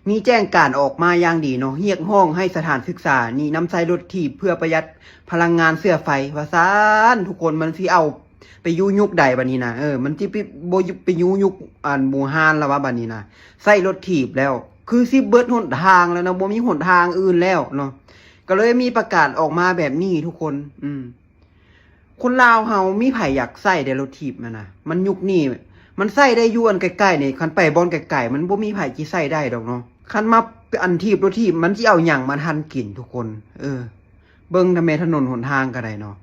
ມີແຈ້ງການອອກມາຢ່າງດີເນາະ, ຮຽກຮ້ອງໃຫ້ສະຖານສຶກສານີ້ນຳໃຊ້ລົດຖີບເພື່ອປະຢັດພະລັງງານເຊື້ອໄຟ ວ່າຊັ້ນ. ທຸກຄົນ ມັນຊິເອົາໄປຢູ່ຍຸກໃດບັດນີ້ນະ? ເອີ ມັນຊິໄປ ບໍ່ຢູ່ ໄປຢູ່ຍຸກ ອັນ ບູຮານແລ້ວວະບັດນີ້ນະ? ໃຊ້ລົດຖີບແລ້ວ ຄືຊິເບິດຫົນທາງແລ້ວເນາະ, ບໍ່ມີຫົນທາງອື່ນແລ້ວເນາະ, ກໍເລີຍມີປະກາດອອກມາແບບນີ້ທຸກຄົນ. ອືມ ຄົນລາວເຮົາມີໃຜຢາກໃຊ້ເດ ລົດຖີບຫັ້ນນະ? ມັນຍຸກນີ້ມັນໃຊ້ໄດ້ຢູ່ອັນໃກ້ໆນີ້, ຄັນໄປບ່ອນໄກໆ ມັນບໍ່ມີໃຜຊິໃຊ້ໄດ້ດອກເນາະ. ຄັນມາອັນຖີບລົດຖີບ ມັນຊິເອົາຫຍັງມາທັນກິນທຸກຄົນ? ເອີ ເບິ່ງທຳແມ່ຖະໜົນຫົນທາງກໍໄດ້ເນາະ,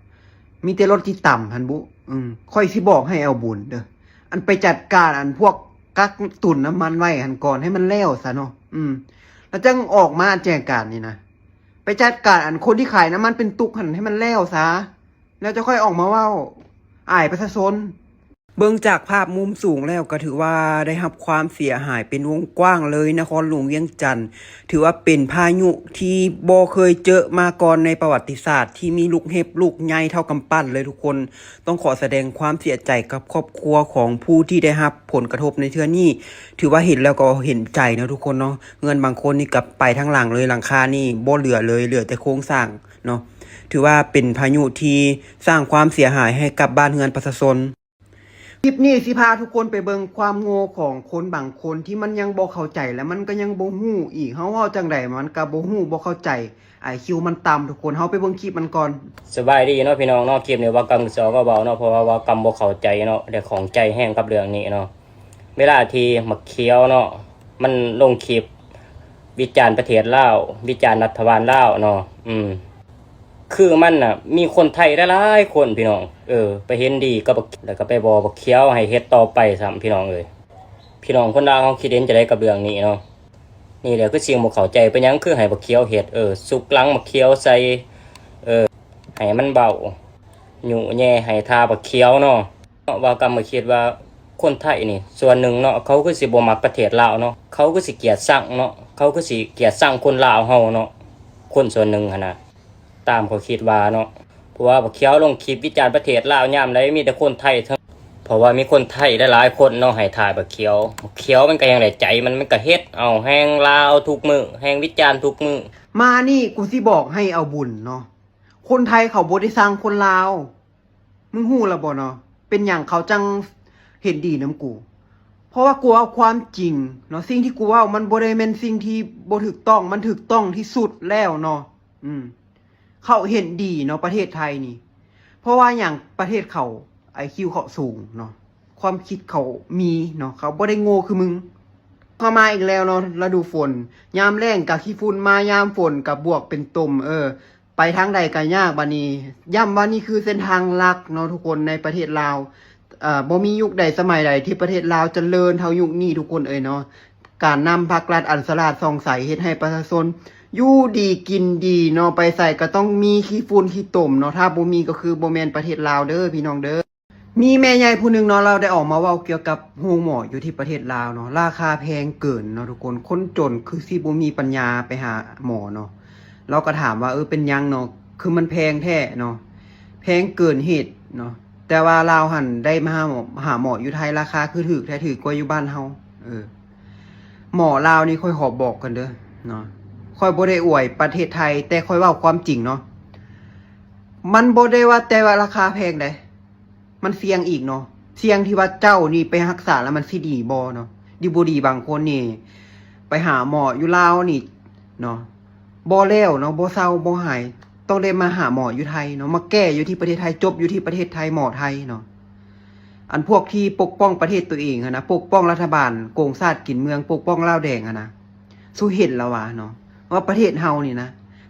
ມີແຕ່ລົດທີ່ຕຳຫັ້ນບຸ. ອືມ ຂ້ອຍຊິບອກໃຫ້ເອົາບຸນເດີ, ອັນໄປຈັດການອັນພວກກັກຕຸນນ້ຳມັນໄວ້ຫັ້ນກ່ອນ ໃຫ້ມັນແລ້ວຊະເນາະ. ອືມ ແລ້ວຈັ່ງອອກມາແຈ້ງການນີ້ນະ, ໄປຈັດການອັນຄົນທີ່ຂາຍນ້ຳມັນເປັນຕຸກຫັ້ນໃຫ້ມັນແລ້ວຊະ, ແລ້ວຈະຄ່ອຍອອກມາເວົ້າ ອາຍປະຊາຊົນ. ເບິ່ງຈາກພາບມຸມສູງແລ້ວກໍຖືວ່າໄດ້ຮັບຄວາມເສຍຫາຍເປັນວົງກວ້າງເລີຍ ນະຄອນຫຼວງວຽງຈັນ. ຖືວ່າເປັນພາຍຸທີ່ບໍ່ເຄີຍເຈີມາກ່ອນໃນປະຫວັດຕິສາດ ທີ່ມີລູກເຫັບລູກໃຫຍ່ເທົ່າກຳປັ້ນເລີຍທຸກຄົນ. ຕ້ອງຂໍສະແດງຄວາມເສຍໃຈກັບຄອບຄົວຂອງຜູ້ທີ່ໄດ້ຮັບຜົນກະທົບໃນເທື່ອນີ້. ຖືວ່າເຫັນແລ້ວກໍເຫັນໃຈເນາະທຸກຄົນເນາະ, ເຮືອນບາງຄົນນີ້ກໍໄປທັງຫຼັງເລີຍ, ຫຼັງຄານີ້ບໍ່ເຫຼືອເລີຍ, ເຫຼືອແຕ່ໂຄງສ້າງເນາະ. ຖືວ່າເປັນພາຍຸທີ່ສ້າງຄວາມເສຍຫາຍໃຫ້ກັບບ້ານເຮືອນປະຊາຊົນ. ຄລິບນີ້ຊິພາທຸກຄົນໄປເບິ່ງຄວາມໂງ່ຂອງຄົນບາງຄົນທີ່ມັນຍັງບໍ່ເຂົ້າໃຈ ແລະ ມັນກໍຍັງບໍ່ຮູ້ອີກ. ເຮົາເວົ້າຈັ່ງໃດມັນກໍບໍ່ຮູ້ ບໍ່ເຂົ້າໃຈ, ໄອຄິວມັນຕ່ຳທຸກຄົນ. ເຮົາໄປເບິ່ງຄລິບມັນກ່ອນ. ສະບາຍດີເນາະພີ່ນ້ອງເນາະ, ຄລິບນີ້ບ່າວກຳຊິອອກກັບບ່າວເນາະ, ເພາະວ່າບ່າວກຳບໍ່ເຂົ້າໃຈເນາະ ແລະ ຂ້ອງໃຈແຮງກັບເລື່ອງນີ້ເນາະ. ເວລາທີ່ໝາກຂຽວເນາະ ມັນລົງຄລິບວິຈານປະເທດລາວ ວິຈານລັດຖະບານລາວເນາະ, ອືມ ຄືມັນນະມີຄົນໄທຫຼາຍໆຄົນພີ່ນ້ອງ, ເອີ ໄປເຫັນດີກັບບັກ ແລ້ວກໍໄປບອກບັກຂຽວໃຫ້ເຮັດຕໍ່ໄປຊ້ຳພີ່ນ້ອງເອີຍ. ພີ່ນ້ອງຄົນລາວເຮົາຄິດເຫັນຈັ່ງໃດກັບເລື່ອງນີ້ເນາະ? ນີ້ແຫຼະຄືສິ່ງບໍ່ເຂົ້າໃຈ, ເປັນຫຍັງຄືໃຫ້ບັກຂຽວເຮັດ? ເອີ ຊຸກຫຼັງບັກຂຽວໃສ່ ເອີ ໃຫ້ມັນເວົ້າ ຍຸແຍ່ໃຫ້ທ່າບັກຂຽວເນາະ. ເນາະ ບ່າວກຳກໍຄິດວ່າຄົນໄທນີ້ສ່ວນໜຶ່ງເນາະ ເຂົາຄືຊິບໍ່ມັກປະເທດລາວເນາະ, ເຂົາຄືຊິກຽດຊັງເນາະ, ເຂົາຄືຊິກຽດຊັງຄົນລາວເຮົາເນາະ, ຄົນສ່ວນໜຶ່ງຫັ້ນນະ ຕາມເຂົາຄິດວ່າເນາະ. ເພາະວ່າບັກຂຽວລົງຄລິບວິຈານປະເທດລາວຍາມໃດມີແຕ່ຄົນໄທເຖິງ, ເພາະວ່າມີຄົນໄທຫຼາຍໆຄົນເນາະໃຫ້ທ່າບັກຂຽວ, ບັກຂຽວມັນກໍຍັງໄດ້ໃຈ ມັນ ມັນກໍເຮັດເອົາແຮງລາວທຸກມື້ ແຮງວິຈານທຸກມື້. ມານີ້ກູຊິບອກໃຫ້ເອົາບຸນເນາະ, ຄົນໄທເຂົາບໍ່ໄດ້ຊັງຄົນລາວ. ມຶງຮູ້ລະບໍ່ເນາະ ເປັນຫຍັງເຂົາຈັ່ງເຫັນດີນຳກູ? ເພາະວ່າກູເວົ້າຄວາມຈິງເນາະ, ສິ່ງທີ່ກູເວົ້າມັນບໍ່ໄດ້ແມ່ນສິ່ງທີ່ບໍ່ຖືກຕ້ອງ, ມັນຖືກຕ້ອງທີ່ສຸດແລ້ວເນາະ. ອືມ ເຂົາເຫັນດີເນາະ ປະເທດໄທນີ້. ເພາະວ່າຫຍັງ? ປະເທດເຂົາ ໄອຄິວ ເຂົາສູງເນາະ, ຄວາມຄິດເຂົາມີເນາະ, ເຂົາບໍ່ໄດ້ໂງ່ຄືມຶງ. ເຂົ້າມາອີກແລ້ວເນາະ ລະດູຝົນ, ຍາມແລ້ງກະຂີ້ຝຸ່ນມາ, ຍາມຝົນກະບວກເປັນຕົມ, ເອີ ໄປທາງໃດກໍຍາກບາດນີ້. ຢ້ຳວ່ານີ້ຄືເສັ້ນທາງຫຼັກເນາະທຸກຄົນ ໃນປະເທດລາວ. ເອີ ບໍ່ມີຍຸກໃດສະໄໝໃດທີ່ປະເທດລາວຈະເລີນເທົ່າຍຸກນີ້ທຸກຄົນເອີຍເນາະ. ການນຳພັກລັດອັນສະຫຼາດສ່ອງໃສເຮັດໃຫ້ປະຊາຊົນຢູ່ດີກິນດີເນາະ, ໄປໃສກໍຕ້ອງມີຂີ້ຝຸ່ນຂີ້ຕົມເນາະ, ຖ້າບໍ່ມີກໍຄືບໍ່ແມ່ນປະເທດລາວເດີພີ່ນ້ອງເດີ. ມີແມ່ໃຫຍ່ຜູ້ໜຶ່ງເນາະ ລາວໄດ້ອອກມາເວົ້າກ່ຽວກັບໂຮງໝໍຢູ່ທີ່ປະເທດລາວເນາະ, ລາຄາແພງເກີນເນາະທຸກຄົນ. ຄົນຈົນຄືຊິບໍ່ມີປັນຍາໄປຫາໝໍເນາະ. ລາວກໍຖາມວ່າ ເອີ ເປັນຫຍັງເນາະ ຄືມັນແພງແທ້ເນາະ, ແພງເກີນເຫດເນາະ. ແຕ່ວ່າລາວຫັ້ນໄດ້ມາຫາໝໍ ຫາໝໍຢູ່ໄທ ລາຄາຄືຖືກແທ້ ຖືກກວ່າຢູ່ບ້ານເຮົາ. ເອີ ໝໍລາວນີ້ ຂ້ອຍຂໍບອກກ່ອນເດີເນາະ, ຂ້ອຍບໍ່ໄດ້ອວຍປະເທດໄທ ແຕ່ຂ້ອຍເວົ້າຄວາມຈິງເນາະ. ມັນບໍ່ໄດ້ວ່າແຕ່ວ່າລາຄາແພງໃດ, ມັນສ່ຽງອີກເນາະ, ສ່ຽງທີ່ວ່າເຈົ້ານີ້ໄປຮັກສາແລ້ວມັນຊິດີບໍ່ເນາະ, ດີບໍ່ດີ. ບາງຄົນນີ້ໄປຫາໝໍຢູ່ລາວນີ້ເນາະ ບໍ່ແລ້ວເນາະ, ບໍ່ເຊົາບໍ່ຫາຍ, ຕ້ອງໄດ້ມາຫາໝໍຢູ່ໄທເນາະ, ມາແກ້ຢູ່ທີ່ປະເທດໄທ, ຈົບຢູ່ທີ່ປະເທດໄທ, ໝໍໄທເນາະ. ອັນພວກທີ່ປົກປ້ອງປະເທດຕົວເອງຫັ້ນນະ, ປົກປ້ອງລັດຖະບານໂກງຊາດກິນເມືອງ, ປົກປ້ອງລາວແດງຫັ້ນນະ, ສູ່ເຫັນແລ້ວວ່າເນາະ ວ່າປະເທດເຮົານີ້ນະ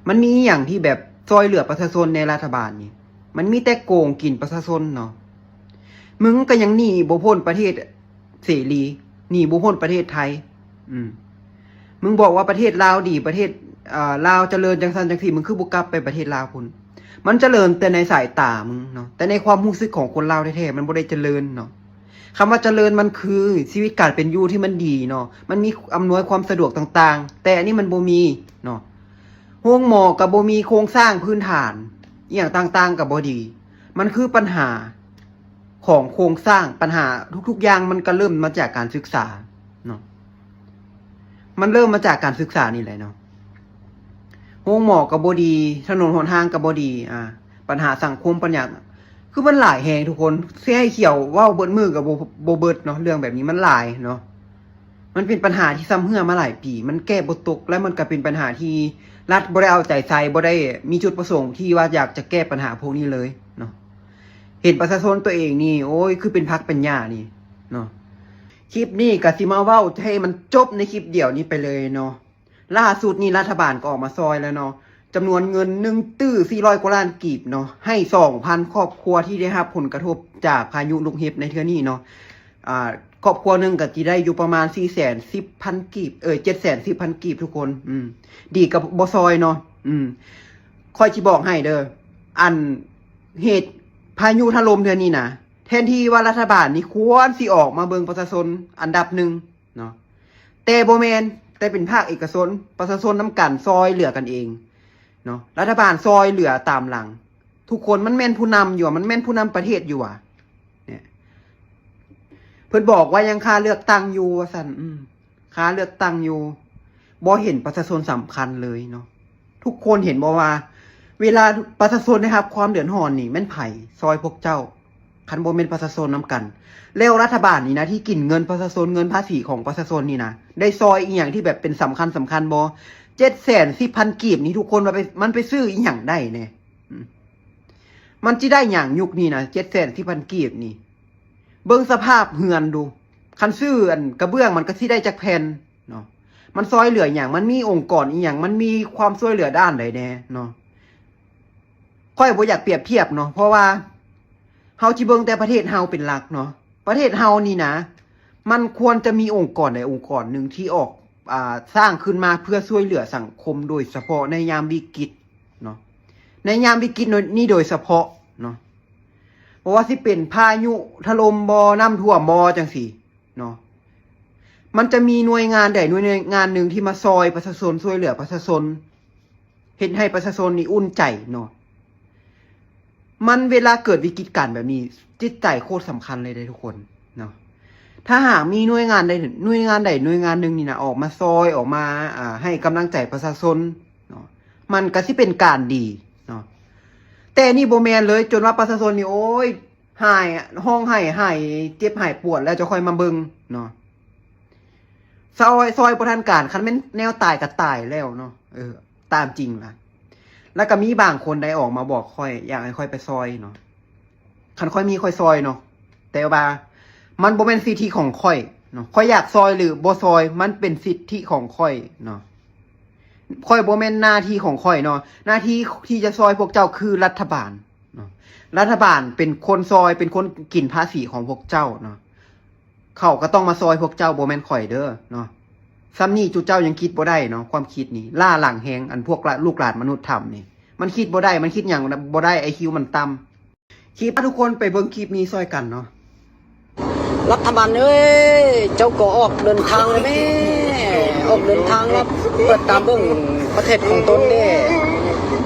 ມັນມີອີ່ຫຍັງທີ່ແບບຊ່ອຍເຫຼືອປະຊາຊົນແດ່? ລັດຖະບານນີ້ ມັນມີແຕ່ໂກງກິນປະຊາຊົນເນາະ. ມຶງກໍຍັງໜີບໍ່ພົ້ນປະເທດເສລີ, ໜີບໍ່ພົ້ນປະເທດໄທ. ອືມ ມຶງບອກວ່າປະເທດລາວດີ, ປະເທດ ເອີ ລາວຈະເລີນຈັ່ງຊັ້ນຈັ່ງຊີ້, ມຶງຄືບໍ່ກັບໄປປະເທດລາວພຸ້ນ? ມັນຈະເລີນແຕ່ໃນສາຍຕາມຶງເນາະ, ແຕ່ໃນຄວາມຮູ້ສຶກຂອງຄົນລາວແທ້ໆ ມັນບໍ່ໄດ້ຈະເລີນເນາະ. ຄຳວ່າຈະເລີນມັນຄືຊີວິດການເປັນຢູ່ທີ່ມັນດີເນາະ, ມັນມີອຳນວຍຄວາມສະດວກຕ່າງໆ, ແຕ່ອັນນີ້ມັນບໍ່ມີເນາະ. ໂຮງໝໍກໍບໍ່ມີ, ໂຄງສ້າງພື້ນຖານອີ່ຫຍັງຕ່າງໆກໍບໍ່ດີ. ມັນຄືປັນຫາຂອງໂຄງສ້າງ, ປັນຫາທຸກໆຢ່າງມັນກໍເລີ່ມມາຈາກການສຶກສາເນາະ. ມັນເລີ່ມມາຈາກການສຶກສານີ້ແຫຼະເນາະ. ໂຮງໝໍກໍບໍ່ດີ, ຖະໜົນຫົນທາງກໍບໍ່ດີ, ອາ ບັນຫາສັງຄົມ ບັນຫາ ຄືມັນຫຼາຍແຮງທຸກຄົນ. ຊິໃຫ້ຂ້ອຍເວົ້າເບິດມື້ກໍບໍ່ ບໍ່ເບິດເນາະ, ເລື່ອງແບບນີ້ມັນຫຼາຍເນາະ. ມັນເປັນບັນຫາທີ່ຊຳເຮື້ອມາຫຼາຍປີ, ມັນແກ້ບໍ່ຕົກ ແລະ ມັນກໍເປັນບັນຫາທີ່ລັດບໍ່ໄດ້ເອົາໃຈໃສ່, ບໍ່ໄດ້ມີຈຸດປະສົງທີ່ວ່າຢາກຈະແກ້ບັນຫາພວກນີ້ເລີຍເນາະ. ເຫັນປະຊາຊົນຕົວເອງນີ້ ໂອ້ຍ ຄືເປັນຜັກເປັນຫຍ້ານີ້ເນາະ. ຄລິບນີ້ກໍຊິມາເວົ້າໃຫ້ມັນຈົບໃນຄລິບດຽວນີ້ໄປເລີຍເນາະ. ລ່າສຸດນີ້ລັດຖະບານກໍອອກມາຊ່ອຍແລ້ວເນາະ, ຈຳນວນເງິນໜຶ່ງຕື້ສີ່ຮ້ອຍກວ່າລ້ານກີບເນາະ, ໃຫ້ສອງພັນຄອບຄົວທີ່ໄດ້ຮັບຜົນກະທົບຈາກພາຍຸລູກເຫັບໃນເທື່ອນີ້ເນາະ. ອ່າ ຄອບຄົວໜຶ່ງກໍຊິໄດ້ຢູ່ປະມານສີ່ແສນສິບພັນກີບ ເອີຍ ເຈັດແສນສິບພັນກີບທຸກຄົນ. ອືມ ດີກໍບໍ່ຊ່ອຍເນາະ. ອືມ ຂ້ອຍຊິບອກໃຫ້ເດີ, ອັນເຫດພາຍຸຖະຫຼົ່ມເທື່ອນີ້ນະ ແທນທີ່ວ່າລັດຖະບານນີ້ຄວນຊິອອກມາເບິ່ງປະຊາຊົນອັນດັບໜຶ່ງເນາະ, ແຕ່ບໍ່ແມ່ນ, ແຕ່ເປັນພາກເອກະຊົນ, ປະຊາຊົນນຳກັນ ຊ່ອຍເຫຼືອກັນເອງເນາະ. ລັດຖະບານຊ່ອຍເຫຼືອຕາມຫຼັງທຸກຄົນ. ມັນແມ່ນຜູ້ນຳຢູ່ຫວາ? ມັນແມ່ນຜູ້ນຳປະເທດຢູ່ຫວາ? ເນຍ ເພິ່ນບອກວ່າຍັງຄາເລືອກຕັ້ງຢູ່ວ່າຊັ້ນ. ອືມ ຄາເລືອກຕັ້ງຢູ່, ບໍ່ເຫັນປະຊາຊົນສຳຄັນເລີຍເນາະ. ທຸກຄົນເຫັນບໍ່ວ່າ ເວລາປະຊາຊົນໄດ້ຮັບຄວາມເດືອດຮ້ອນນີ້ ແມ່ນໃຜຊ່ອຍພວກເຈົ້າ ຄັນບໍ່ແມ່ນປະຊາຊົນນຳກັນ? ແລ້ວລັດຖະບານນີ້ນະ ທີ່ກິນເງິນປະຊາຊົນ, ເງິນພາສີຂອງປະຊາຊົນນີ້ນະ ໄດ້ຊ່ອຍອີ່ຫຍັງທີ່ແບບເປັນສຳຄັນສຳຄັນບໍ່? ເຈັດແສນສິບພັນກີບນີ້ ທຸກຄົນວ່າໄປ ມັນໄປຊື້ອີ່ຫຍັງໄດ້ແດ່? ອືມ ມັນຊິໄດ້ຫຍັງຍຸກນີ້ນະ ເຈັດແສນສິບພັນກີບນີ້? ເບິ່ງສະພາບເຮືອນດູ, ຄັນຊື້ອັນກະເບື້ອງມັນກໍຊິໄດ້ຈັກແຜ່ນເນາະ? ມັນຊ່ອຍເຫຼືອຫຍັງ? ມັນມີອົງກອນອີ່ຫຍັງ? ມັນມີຄວາມຊ່ວຍເຫຼືອດ້ານໃດແດ່ເນາະ? ຂ້ອຍບໍ່ຢາກປຽບທຽບເນາະ, ເພາະວ່າເຮົາຊິເບິ່ງແຕ່ປະເທດເຮົາເປັນຫຼັກເນາະ. ປະເທດເຮົານີ້ນະ ມັນຄວນຈະມີອົງກອນໃດອົງກອນໜຶ່ງທີ່ອອກ ອ່າ ສ້າງຂຶ້ນມາເພື່ອຊ່ວຍເຫຼືອສັງຄົມ ໂດຍສະເພາະໃນຍາມວິກິດເນາະ, ໃນຍາມວິກິດນີ້ໂດຍສະເພາະເນາະ. ບໍ່ວ່າຊິເປັນພາຍຸຖະຫຼົ່ມບໍ່, ນ້ຳຖ້ວມບໍ່ ຈັ່ງຊີ້ເນາະ, ມັນຈະມີໜ່ວຍງານໃດໜ່ວຍງານໜຶ່ງທີ່ມາຊ່ອຍປະຊາຊົນ, ຊ່ວຍເຫຼືອປະຊາຊົນ, ເຮັດໃຫ້ປະຊາຊົນນີ້ອຸ່ນໃຈເນາະ. ມັນ ເວລາເກີດວິກິດການແບບນີ້ ຈິດໃຈໂຄດສຳຄັນເລີຍເດ້ທຸກຄົນເນາະ. ຖ້າຫາກມີໜ່ວຍງານໃດ ໜ່ວຍງານໃດໜ່ວຍງານໜຶ່ງນີ້ນະ ອອກມາຊ່ອຍ, ອອກມາ ອ່າ ໃຫ້ກຳລັງໃຈປະຊາຊົນເນາະ, ມັນກໍຊິເປັນການດີເນາະ. ແຕ່ນີ້ບໍ່ແມ່ນເລີຍ, ຈົນວ່າປະຊາຊົນນີ້ ໂອ້ຍ ຮ້ອງໄຫ້ ຫາຍເຈັບຫາຍປວດແລ້ວຈະຄ່ອຍມາເບິ່ງເນາະ. ຊ່ອຍ ຊ່ອຍບໍ່ທັນການ, ຄັນແມ່ນແນວຕາຍກໍຕາຍແລ້ວເນາະ. ເອີ ຕາມຈິງລະ. ແລ້ວກໍມີບາງຄົນໄດ້ອອກມາບອກຂ້ອຍ ຢາກໃຫ້ຂ້ອຍໄປຊ່ອຍເນາະ. ຄັນຂ້ອຍມີຂ້ອຍຊ່ອຍເນາະ, ແຕ່ວ່າມັນບໍ່ແມ່ນສິດທິຂອງຂ້ອຍເນາະ. ຂ້ອຍຢາກຊ່ອຍຫຼືບໍ່ຊ່ອຍ ມັນເປັນສິດທິຂອງຂ້ອຍເນາະ. ຂ້ອຍບໍ່ແມ່ນໜ້າທີ່ຂອງຂ້ອຍເນາະ. ໜ້າທີ່ທີ່ຈະຊ່ອຍພວກເຈົ້າຄືລັດຖະບານເນາະ. ລັດຖະບານເປັນຄົນຊ່ອຍ, ເປັນຄົນກິນພາສີຂອງພວກເຈົ້າເນາະ. ເຂົາກໍຕ້ອງມາຊ່ອຍພວກເຈົ້າ, ບໍ່ແມ່ນຂ້ອຍເດີເນາະ. ສ່ຳນີ້ຈຸເຈົ້າຍັງຄິດບໍ່ໄດ້ເນາະ, ຄວາມຄິດນີ້ລ້າຫຼັງແຮງ. ອັນພວກລະ ລູກຫຼານມະນຸດທຳນີ້ ມັນຄິດບໍ່ໄດ້, ມັນຄິດຫຍັງບໍ່ໄດ້, ໄອຄິວມັນຕ່ຳ. ຄລິບ ທຸກຄົນໄປເບິ່ງຄລິບນີ້ຊ່ອຍກັນເນາະ. ລັດຖະບານເອີຍ ເຈົ້າກໍອອກເດີນທາງແລ້ວແມ້, ອອກເດີນທາງແລ້ວ ເປີດຕາເບິ່ງປະເທດຂອງຕົນເດ້.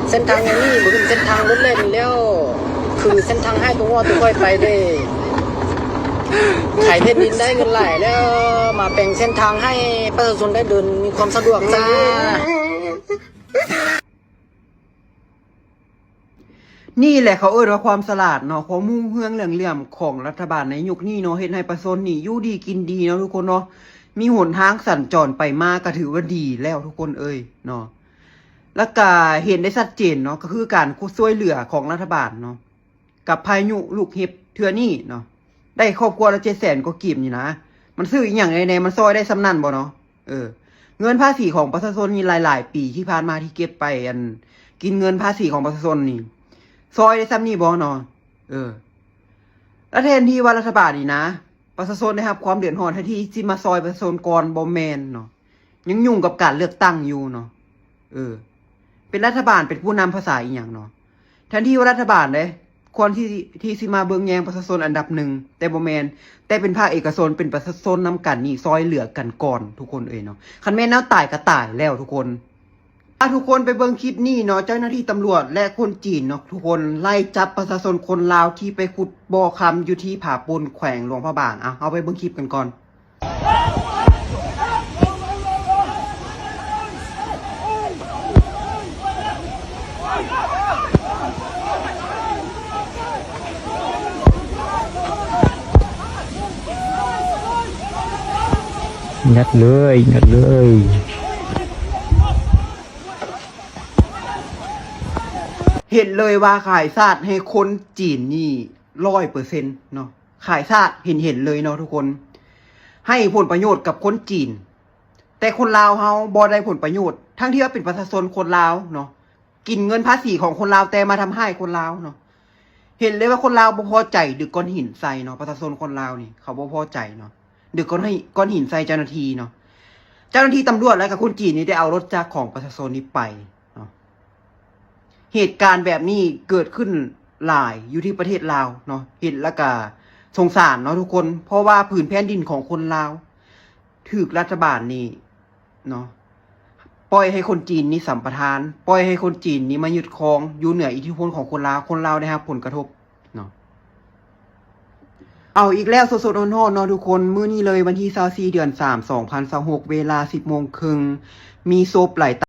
ເສັ້ນທາງແນວນີ້ບໍ່ແມ່ນເສັ້ນທາງລົດແລ່ນແລ້ວ, ຄືເສັ້ນທາງໃຫ້ຕົວງົວຕົວຄວາຍໄປເດ້. ຂາຍແຜ່ນດິນໄດ້ເງິນຫຼາຍແລ້ວ, ມາແປງເສັ້ນທາງໃຫ້ປະຊາຊົນໄດ້ເດີນມີຄວາມສະດວກຊະ. ນີ້ແຫຼະເຂົາເອີ້ນວ່າຄວາມສະຫຼາດເນາະ, ຄວາມຮຸ່ງເຮືອງເຫຼືອງຫຼ່ຽມຂອງລັດຖະບານໃນຍຸກນີ້ເນາະ, ເຮັດໃຫ້ປະຊາຊົນນີ້ຢູ່ດີກິນດີເນາະທຸກຄົນເນາະ, ມີຫົນທາງສັນຈອນໄປມາກໍຖືວ່າດີແລ້ວທຸກຄົນເອີຍເນາະ. ແລ້ວກະເຫັນໄດ້ຊັດເຈນເນາະ, ກໍຄືການຊ່ວຍເຫຼືອຂອງລັດຖະບານເນາະ ກັບພາຍຸລູກເຫັບເທື່ອນີ້ເນາະ, ໄດ້ຄອບຄົວລະເຈັດແສນກວ່າກີບນີ້ນະ, ມັນຊື້ອີ່ຫຍັງໄດ້ແດ່? ມັນຊ່ອຍໄດ້ສ່ຳນັ້ນບໍ່ເນາະ? ເອີ ເງິນພາສີຂອງປະຊາຊົນນີ້ຫຼາຍໆປີທີ່ຜ່ານມາທີ່ເກັບໄປ ອັນ ກິນເງິນພາສີຂອງປະຊາຊົນນີ້ ຊ່ອຍໄດ້ສ່ຳນີ້ບໍ່ເນາະ? ເອີ ແລະແທນທີ່ວ່າລັດຖະບານນີ້ນະ ປະຊາຊົນໄດ້ຮັບຄວາມເດືອດຮ້ອນ ແທນທີ່ຊິມາຊ່ອຍປະຊາຊົນກ່ອນ ບໍ່ແມ່ນເນາະ, ຍັງຫຍຸ້ງກັບການເລືອກຕັ້ງຢູ່ເນາະ. ເອີ ເປັນລັດຖະບານ ເປັນຜູ້ນຳພາສາອີ່ຫຍັງເນາະ? ແທນທີ່ວ່າລັດຖະບານເດ້ ຄວນທີ່ ທີ່ຊິມາເບິ່ງແຍງປະຊາຊົນອັນດັບໜຶ່ງ, ແຕ່ບໍ່ແມ່ນ, ແຕ່ເປັນພາກເອກະຊົນ ເປັນປະຊາຊົນນຳກັນນີ້ ຊ່ອຍເຫຼືອກັນກ່ອນ ທຸກຄົນເອີຍເນາະ. ຄັນແມ່ນແນວຕາຍກໍຕາຍແລ້ວທຸກຄົນ. ອາ ທຸກຄົນໄປເບິ່ງຄລິບນີ້ເນາະ, ເຈົ້າໜ້າທີ່ຕຳຫຼວດ ແລະ ຄົນຈີນເນາະ ທຸກຄົນ ໄລ່ຈັບປະຊາຊົນຄົນລາວທີ່ໄປຂຸດບໍ່ຄຳຢູ່ທີ່ຜາປູນ ແຂວງຫຼວງພະບາງ. ອາ ເຮົາໄປເບິ່ງຄລິບກັນກ່ອນ. งัดเลย งัดเลย เห็นเลยว่าขายชาติให้คนจีนนี่ร้อยเปอร์เซ็นต์เนาะ ขายชาติเห็นๆเลยเนาะทุกคน ให้ผลประโยชน์กับคนจีน แต่คนลาวเฮาบ่ได้ผลประโยชน์ ทั้งที่ว่าเป็นประชาชนคนลาวเนาะ กินเงินภาษีของคนลาว แต่มาทำร้ายคนลาวเนาะ เห็นเลยว่าคนลาวบ่พอใจ ดึกก้อนหินใส่เนาะ ประชาชนคนลาวนี่เขาบ่พอใจเนาะ ดึกก้อนหิน ก้อนหินใส่เจ้าหน้าที่เนาะ เจ้าหน้าที่ตำรวจและกับคนจีนนี่ได้เอารถจักรของประชาชนนี่ไปเนาะ เหตุการณ์แบบนี้เกิดขึ้นหลายอยู่ที่ประเทศลาวเนาะ เห็นแล้วก็สงสารเนาะทุกคน เพราะว่าผืนแผ่นดินของคนลาว ถูกรัฐบาลนี่เนาะ ปล่อยให้คนจีนนี่สัมปทาน ปล่อยให้คนจีนนี่มายึดครอง อยู่เหนืออิทธิพลของคนลาว คนลาวได้รับผลกระทบเนาะ เอาอีกแล้ว สดๆร้อนๆเนาะทุกคน มื้อนี้เลยวันที่ซาวสี่ เดือนสาม สองพันซาวหก เวลาสิบโมงครึ่ง มีศพไหล